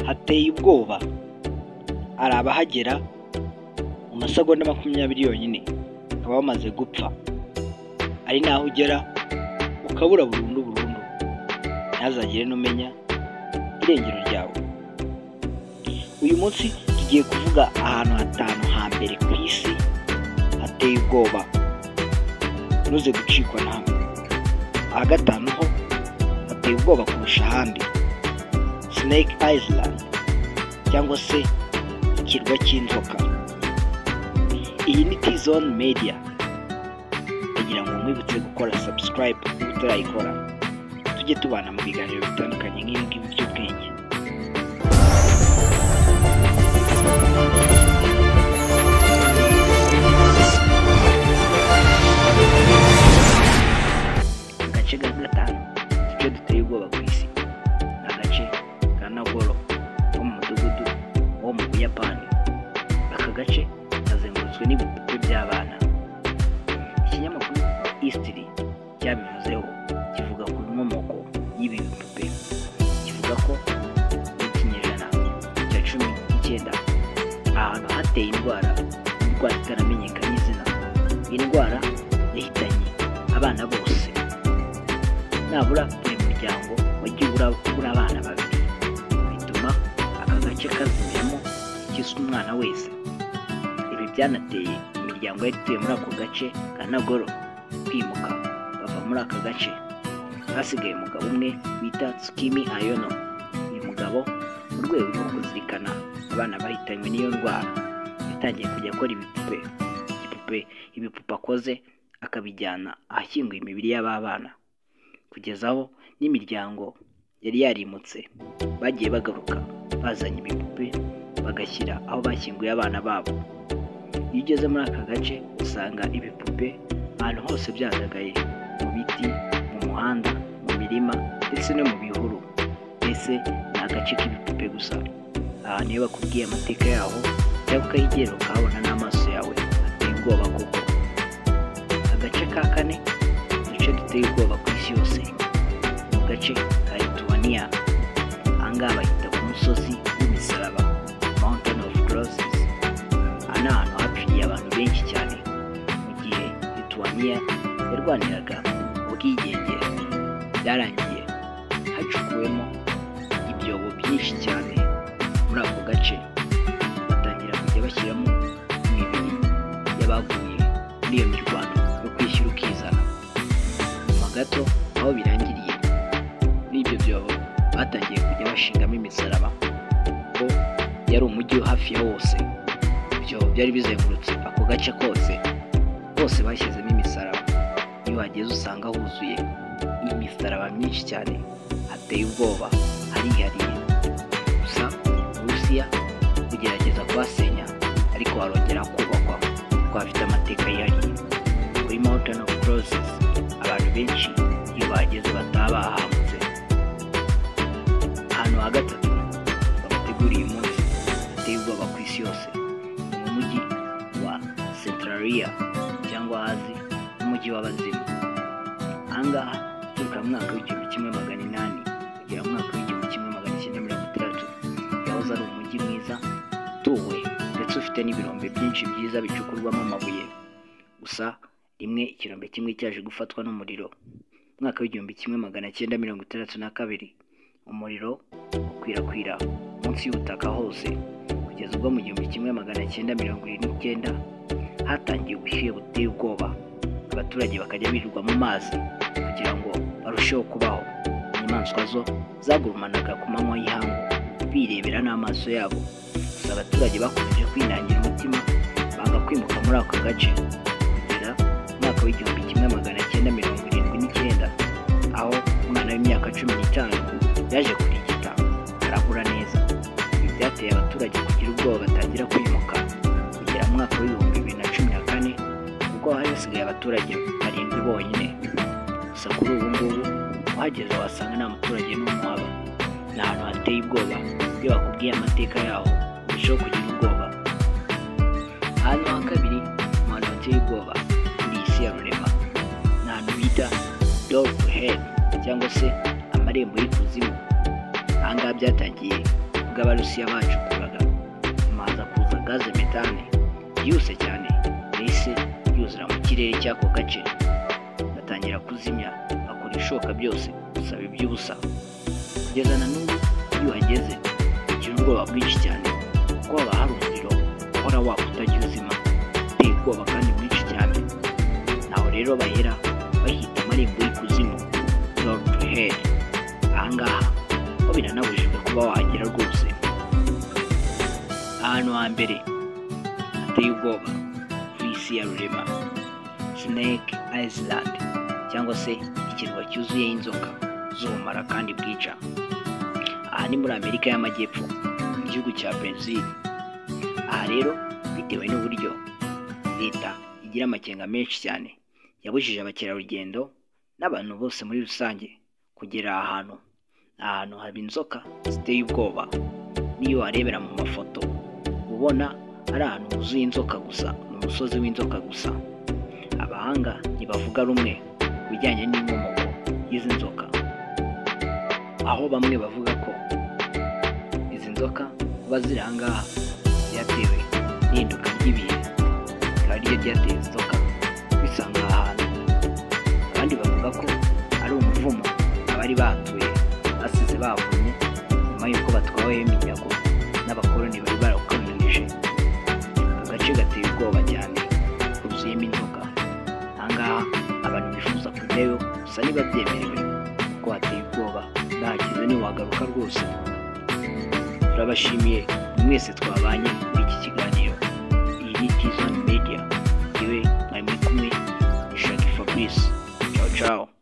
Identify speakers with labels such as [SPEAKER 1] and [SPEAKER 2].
[SPEAKER 1] Hateye ubwoba, hari abahagera mu masegonda 20 yonyine bakaba bamaze gupfa, ari naho ugera ukabura burundu burundu, ntazagire n'umenya irengero ryawe. Uyu munsi tugiye kuvuga ahantu 5 hambere ku isi hateye ubwoba, ntuze gucikwa na hamwe. Aha gatanu ho hateye ubwoba kurusha ahandi, Snake Island cyangwa se ikirwa cy'inzoka. Iyi ni T-Zone Media, kugira ngo nkwibutse gukora subscribe niba utarayikora, tujye tubana mu biganiro bitandukanye nk'ibi ngibi by'ubwenge. Agace ka gatanu, uduce duteye ubwoba ku isi, ni agace ka Nagoro ko mu mudugudu wo mu Buyapani. Aka gace kazengurutswe n'ibipupe by'abana. Ikinyamakuru History cyabivuzeho, kivuga ku nkomoko y'ibi bipupe, kivuga ko mu kinyejana cya 19 ahantu hateye indwara itaramenyekanye izina, indwara yahitanye abana bose, nabura buri muryango wagiye ubura abana babiri, bituma aka gace kazimiramo ikiswe umwana wese. Ibi byanateye imiryango yari ituye muri ako gace ka Nagoro kwimuka bava muri aka gace. Hasigaye umugabo umwe bita Tsukimi Ayono. Uyu mugabo mu rwego rwo kuzirikana abana bahitanywe n'iyo ndwara, yatangiye kujya akora ibipupe akoze akabijyana ahashyinguye imibiri y'aba bana, kugeza aho n'imiryango yari yarimutse bagiye bagaruka bazanye ibipupe bagashyira aho bashyinguye abana babo. Iyo ugeze muri aka gace usanga ibipupe ahantu hose byandagaye, mu biti, mu muhanda, mu mirima ndetse no mu bihuru. Mbese ni agace k'ibipupe gusa. Ahantu iyo bakubwiye amateka yaho cyangwa ukahigera ukahabona n'amaso yawe, hateye ubwoba koko. Agace ka kane, uduce duteye ubwoba ku isi yose, mu gace ka Lithuania. Aha ngaha bahita ku musozi w'imisaraba, Mountain of Crosses. Aha ni ahantu hapfiriye abantu benshi cyane mu gihe Lithuania yarwaniraga ubwigenge. Byarangiye hacukuwemo ibyobo byinshi cyane muri ako gace, batangira kujya bashyiramo imibiri y'abaguye muri iyo mirwano yo kwishyura ukizana. Nyuma gato aho birangiriye muri ibyo byobo batangiye kujya bashingamo imisaraba, ko yari umujyi hafi ya wose. Ibyobo byari bizengurutse ako gace kose, hose bashyizemo imisaraba. Iyo uhageze usanga huzuye imisaraba myinshi cyane, hateye ubwoba, harihariye. Gusa Uburusiya bugerageza kuhasenya, ariko harongera kubakwa kuko hafite amateka yihariye. Kuri Mountain of Crosses abantu benshi iyo bahageze bataha bahahamutse. Ahantu ha gatatu babateguriye uyu munsi hateye ubwoba ku isi yose, ni mu mujyi wa Centralia cyangwa hazi nk'umujyi w'abazimu. Aha ngaha guturuka mu mwaka w'1800 kugera mu mwaka w'1960, yahoze ari umujyi mwiza utuwe ndetse ufite n'ibirombe byinshi byiza bicukurwamo amabuye. Gusa rimwe ikirombe kimwe cyaje gufatwa n'umuriro. Mu mwaka w'1962 umuriro ukwirakwira munsi y'ubutaka hose, kugeza ubwo mu 1979 hatangiye ubushyuhe buteye ubwoba, abaturage bakajya birirwa mu mazi kugira ngo barusheho kubaho. Inyamaswa zo zagurumanaga ku manywa y'ihangu birebera n'amaso yabo. Gusa abaturage bakomeje kwinangira umutima, banga kwimuka muri ako gace kugera mu mwaka w'1979, aho umwana w'imyaka 15 yaje kurigita arabura neza. Ibi byateye abaturage kugira ubwoba batangira kwimuka kugera mu mwaka w'2014, ubwo hari hasigaye abaturage 7 bonyine. Gusa kuri ubu ngubu uhageze wasanga nta muturage n'umwe uhaba. Ni ahantu hateye ubwoba, iyo bakubwiye amateka yaho urushaho kugira ubwoba. Ahantu ha kabiri mu hantu hateye ubwoba muri iyi si ya rurema, ni ahantu bita Door to Hell cyangwa se amarembo y'ikuzimu. Aha ngaha byatangiye mu Ubwo Abarusiya bacukuraga, nyuma haza kuza gaze metane byihuse cyane, yahise yuzura mu kirere cy'ako gace. Batangira kuzimya, bakora ibishoboka byose, gusa biba iby'ubusa. Kugeza na n'ubu iyo uhageze ugira ubwoba bwinshi cyane, kuko haba hari umuriro uhora waka utajya uzima, uteye ubwoba kandi mwinshi cyane. Naho rero bahera bahita amarembo y'ikuzimu, door to hell. Ahangaha ho biranabujijwe kuba wahagera rwose. Ahantu hambere hateye ubwoba ku isi ya rurema, Snake Island, cyangwa se ikirwa cyuzuyeho inzoka z'ubumara kandi bwica. Aha ni muri Amerika y'Amajyepfo, mu gihugu cya Brazil. Aha rero bitewe n'uburyo leta igira amakenga menshi cyane, yabujije abakerarugendo n'abantu bose muri rusange kugera aha hantu. Aha hantu haba inzoka ziteye ubwoba, n'iyo warebera mu mafoto ubona ari ahantu huzuye inzoka gusa, ni umusozi w'inzoka gusa. Abahanga ntibavuga rumwe ku bijyanye n'inkomoko y'izi nzoka, aho bamwe bavuga ko izi nzoka kuba ziri aha ngaha byatewe n'ihinduka ry'ibihe, rikaba ariryo ryateye izi nzoka kwisanga aha hantu. Abandi bavuga ko ari umuvumo abari bahatuye basize bavumye nyuma y'uko batwaweho iminyago n'abakoloni bari barakolonije. Aka gace gateye ubwoba cyane, kuzuyemo inzoka. Aha ngaha abantu bifuza kujyayo gusa ntibabyemerewe kuko hateye ubwoba, udahageze ntiwagaruka rwose. Turabashimiye mwese twabanye muri iki kiganiro. Iyi ni T-Zone Media, yewe mwari muri kumwe ni Shaggy Fabrice. Ciao ciao.